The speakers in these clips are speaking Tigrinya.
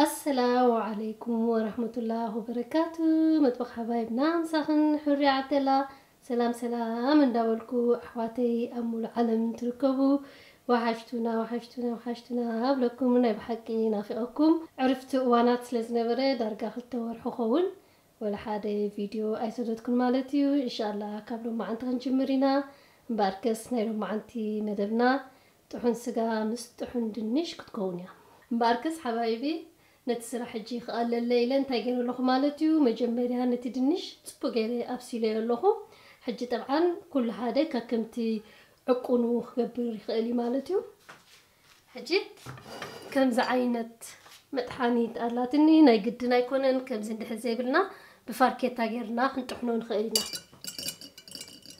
ኣሰላሙ ዓለይኩም ወረሕመቱላህ ወበረካቱ። መጥበኽ ሓባይብና ምሳኽን ሕሪ ዓብደላ። ሰላም ሰላም እንዳበልኩ፣ ኣሕዋተይ ኣብ ሙሉእ ዓለም ትርከቡ፣ ወሓሽቱና ወሓሽቱና ወሓሽቱና ኣብለኩም። ናይ ብሓቂ ናፊቐኩም። ዕርፍቲ እዋናት ስለ ዝነበረ፣ ዳርጋ ክልተ ወርሒ ኸውን ወላ ሓደ ቪድዮ ኣይሰደድኩን ማለት እዩ። እንሻላ ካብ ሎማዓንቲ ክንጅምር ኢና። እምበኣርከስ ናይ ሎማዓንቲ መደብና ጥሑን ስጋ ምስ ጥሑን ድንሽ ክትከውን እያ። እምበኣርከስ ሓባይቢ፣ ነቲ ስራሕ ሕጂ ክቐለለ ኢለ እንታይ ገይረ ኣለኹ ማለት እዩ። መጀመርያ ነቲ ድንሽ ጽቡቅ ገይረ ኣብሲለዮ ኣለኹ። ሕጂ ጠብዓን ኩሉ ሓደ ከከምቲ ዕቁኑ ክገብር ይኽእል እዩ ማለት እዩ። ሕጂ ከምዚ ዓይነት መጥሓኒት ኣላትኒ፣ ናይ ግድን ኣይኮነን። ከምዚ እንድሕር ዘይብልና ብፋርኬታ ጌርና ክንጥሕኖ ንኽእል ኢና።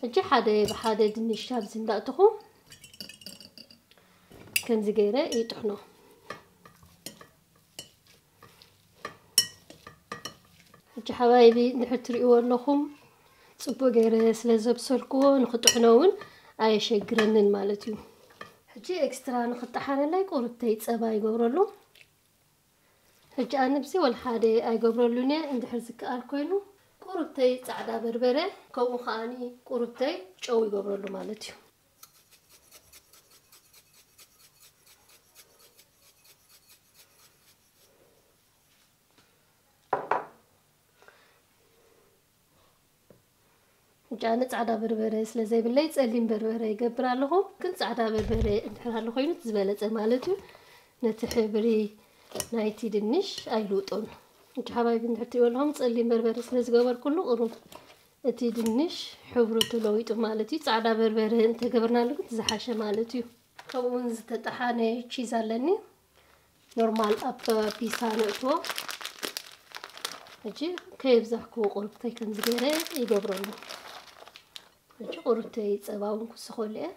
ሕጂ ሓደ ብሓደ ድንሽ ኣብዚ እንዳእተኹ ከምዚ ገይረ ይጥሕኖ። ሕጂ ሓባይቢ እንድሕር ትሪእዎ ኣለኹም፣ ጽቡቅ ገይረ ስለ ዘብሰልክዎ ንኽጥሕኖ እውን ኣየሸግረንን ማለት እዩ። ሕጂ ኤክስትራ ንኽጠሓነለይ ቁሩብተይ ጸባ ይገብረሉ። ሕጂ ኣነ ብዚ ወላ ሓደ ኣይገብረሉን እየ። እንድሕር ዝከኣል ኮይኑ ቁሩብተይ ጻዕዳ በርበረ፣ ከምኡ ከኣኒ ቁሩብተይ ጨው ይገብረሉ ማለት እዩ። ሕጂ ኣነ ጻዕዳ በርበረ ስለ ዘይብለይ ጸሊም በርበረ ይገብር ኣለኹ። ግን ጻዕዳ በርበረ እንድሕር ኣሎ ኮይኑ እቲ ዝበለጸ ማለት እዩ። ነቲ ሕብሪ ናይቲ ድንሽ ኣይልውጦን። ሕጂ ሓባይቢ እንድሕር ትሪእዎ ኣለኹም ጸሊም በርበረ ስለ ዝገበርኩሉ ቁሩብ እቲ ድንሽ ሕብሩ ተለዊጡ ማለት እዩ። ጻዕዳ በርበረ እንተገበርናሉ ግን ዝሓሸ ማለት እዩ። ከምኡ እውን ዝተጠሓነ ቺዝ ኣለኒ። ኖርማል ኣብ ፒሳ ነእትዎ። ሕጂ ከየብዛሕኩ ቁሩብተይ ከምዚ ገይረ ይገብረሉ። ሕጂ ቁሩብተይ ጸባ እውን ክስኸሉ እየ።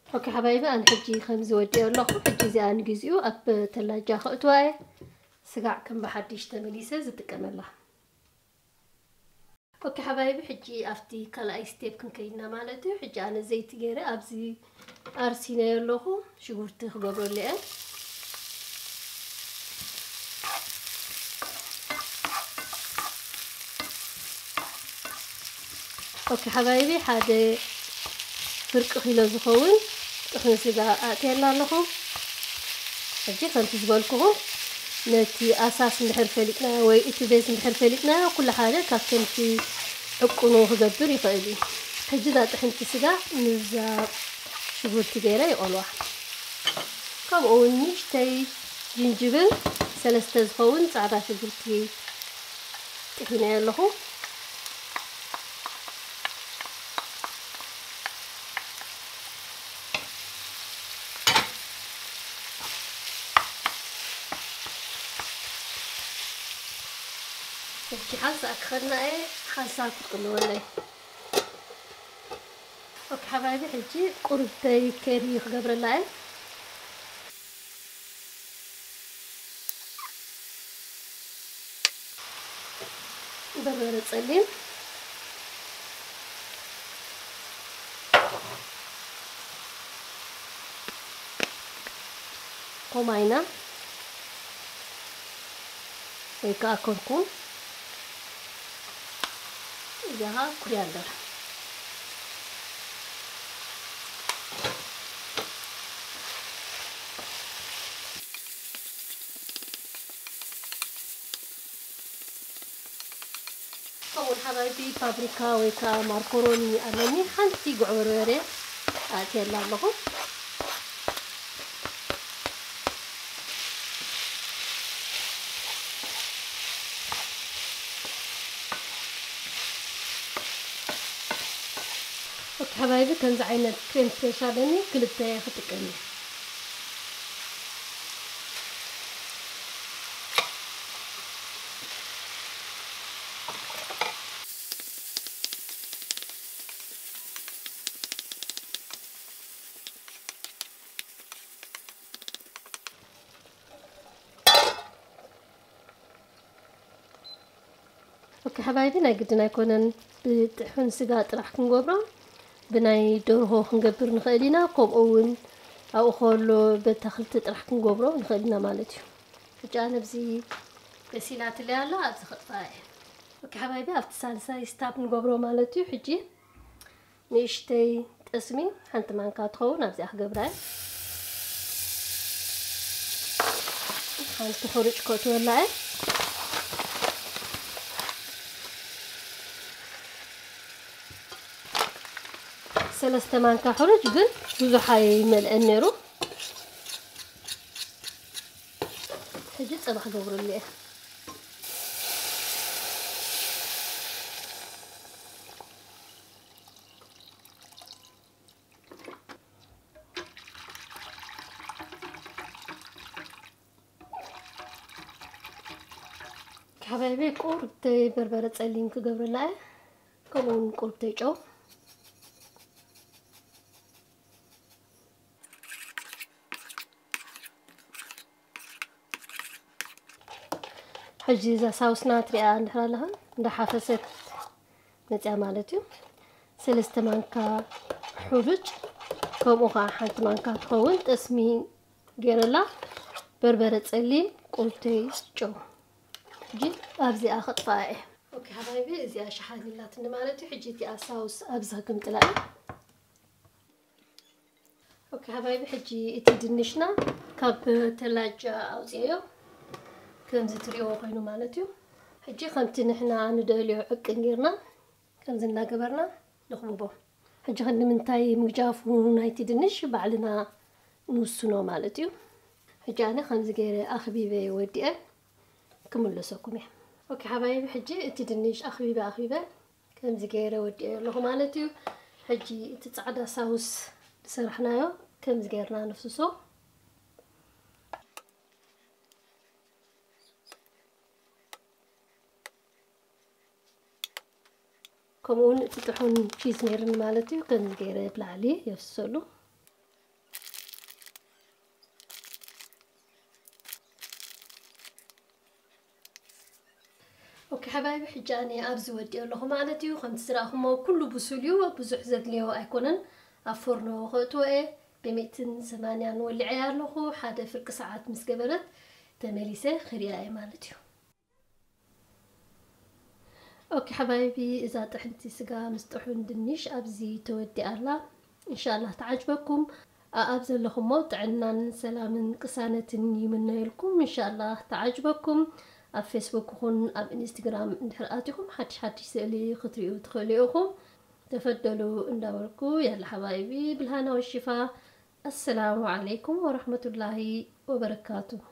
ኦኬ ሓባይቢ፣ ኣነ ሕጂ ከምዚ ወዲኦ ኣለኹ። ሕጂ እዚኣ ንግዚኡ ኣብ ተላጃ ከእትዋ እየ። ስጋዕ ከም ብሓድሽ ተመሊሰ ዝጥቀመላ። ኦኬ ሓባይቢ፣ ሕጂ ኣብቲ ካልኣይ ስቴፕ ክንከይድና ማለት እዩ። ሕጂ ኣነ ዘይቲ ገይረ ኣብዚ ኣርሲነዮ ኣለኹ። ሽጉርቲ ክገብረሉ እየ። ኦኬ ሓባይቢ፣ ሓደ ፍርቂ ኪሎ ዝኸውን ጥሑን ስጋ ኣእትየላ ኣለኹ። ሕጂ ከምቲ ዝበልኩኹም ነቲ ኣሳስ እንድሕር ፈሊጥናዮ ወይ እቲ ቤዝ እንድሕር ፈሊጥናዮ፣ ኩሉ ሓደ ካብ ከምቲ ዕቁኑ ክገብር ይኽእል እዩ። ሕጂ እዛ ጥሕንቲ ስጋ ምስዛ ሽጉርቲ ገይረ ይቖልዋ። ከምኡ እውን ንእሽተይ ጅንጅብል፣ ሰለስተ ዝኸውን ጻዕዳ ሽጉርቲ ጥሒነዮ ኣለኹ። ሕጂ ሓንሳእ ክኸድና እየ፣ ሓንሳእ ክትቅልወለይ። ኦኬ ሓባይቢ፣ ሕጂ ቁርብተይ ከሪ ክገብረላ እየ። በርበረ ጸሊም፣ ኮማይና ወይ ከዓ ከርኩም፣ እዚኣ ኮሪያንደር። ከምኡውን ሓባይቢ ፓፕሪካ ወይ ከዓ ማርኮሮኒ ኣለኒ፣ ሓንቲ ጉዕ በርበረ ኣእትየላ ኣለኹ። ኦኬ ሓባይቢ፣ ከምዚ ዓይነት ክሬም ፍሬሽ ኣለኒ፣ ክልተ ክጥቀም እየ። ኦኬ ሓባይቢ፣ ናይ ግድን ኣይኮነን ብጥሑን ስጋ ጥራሕ ክንገብሮ፣ ብናይ ደርሆ ክንገብር ንኽእል ኢና። ከምኡ እውን ኣብኡ ከሎ በታ ክልተ ጥራሕ ክንገብሮ ንኽእል ኢና ማለት እዩ። ሕጂ ኣነ ኣብዚ በሲላትለይ ኣላ፣ ኣብዚ ከጥፍኣ እየ። ኦኬ ሓባይቢ፣ ኣብቲ ሳልሳይ ስታፕ ንገብሮ ማለት እዩ። ሕጂ ንእሽተይ ጠስሚ ሓንቲ ማንካ ትኸውን ኣብዚኣ ክገብራ እየ። ሓንቲ ሕሩጭ ከእትወላ እየ። ሰለስተ ማንካ ሕሩጭ ግን ብዙሕ ኣይመልአን ነይሩ። ሕጂ ጸባ ክገብረሉ እየ። ሓባይቢ ቁርብተይ በርበረ ጸሊም ክገብረላ እየ። ከምኡ እውን ቁርብተይ ጨው። ሕጂ እዛ ሳውስና ትሪኣ እንድሕር ኣለኻ እንዳሓፈሰት መፅያ ማለት እዩ። ሰለስተ ማንካ ሕሩጭ፣ ከምኡ ከዓ ሓንቲ ማንካ ትኸውን ጠስሚ ገይረላ፣ በርበረ ጸሊም፣ ቁርብተይ፣ ጨው። ሕጂ ኣብዚኣ ከጥፍኣ እየ። ኦኬ ሓባይቢ፣ እዚኣ ሸሓኒ ኣላትኒ ማለት እዩ። ሕጂ እቲኣ ሳውስ ኣብዚ ክግምጥላ እየ። ኦኬ ሓባይቢ፣ ሕጂ እቲ ድንሽና ካብ ተላጃ ኣውፅኤዮ ከምዚ ትሪእዎ ኮይኑ ማለት እዩ። ሕጂ ከምቲ ንሕና ንደልዮ ዕቅን ጌርና ከምዚ እናገበርና ንኽብቦ። ሕጂ ክንዲ ምንታይ ምግጃፉ ናይቲ ድንሽ ባዕልና ንውስኖ ማለት እዩ። ሕጂ ኣነ ከምዚ ገይረ ኣኽቢበ ወዲአ ክምለሰኩም እየ። ኦኬ ሓባይቢ፣ ሕጂ እቲ ድንሽ ኣኽቢበ ኣኽቢበ ከምዚ ገይረ ወዲአ ኣለኹ ማለት እዩ። ሕጂ እቲ ጻዕዳ ሳውስ ዝሰራሕናዮ ከምዚ ገይርና ነፍስሶ። ከምኡውን እቲ ጥሑን ቺዝ ነይርኒ ማለት እዩ። ከምዚ ገይረ ብላዕሊ የፍስሰሉ። ኦኬ ሓባይቢ፣ ሕጂ ኣነ ኣብዚ ወዲኦ ኣለኹ ማለት እዩ። ከምቲ ዝረኣኹሞ ኩሉ ብሱል እዩ፣ ብዙሕ ዘድልዮ ኣይኮነን። ኣብ ፎርኖ ከእትዎ እየ። ብሚእትን ሰማንያን ወሊዐያ ኣለኹ። ሓደ ፍርቂ ሰዓት ምስ ገበረት ተመሊሰ ክሪኣ እየ ማለት እዩ። ኦኬ ሓባይቢ፣ እዛ ጥሕንቲ ስጋ ምስ ጥሑን ድንሽ ኣብዚ ተወዲኣ ኣላ። እንሻላህ ተዓጅበኩም። ኣኣብ ዘለኹሞ ጥዕናን ሰላምን ቅሳነትን ይምነየልኩም። እንሻላህ ተዓጅበኩም። ኣብ ፌስቡክ ይኹን ኣብ ኢንስትግራም እንድሕር ኣቲኹም ሓድሽ ሓድሽ ስእሊ ክትሪኡ ትኽእሉ ኢኹም። ተፈደሉ እንዳበልኩ፣ ያላ ሓባይቢ፣ ብልሃና ወሽፋ። ኣሰላሙ ዓለይኩም ወረሕመቱላሂ ወበረካቱ።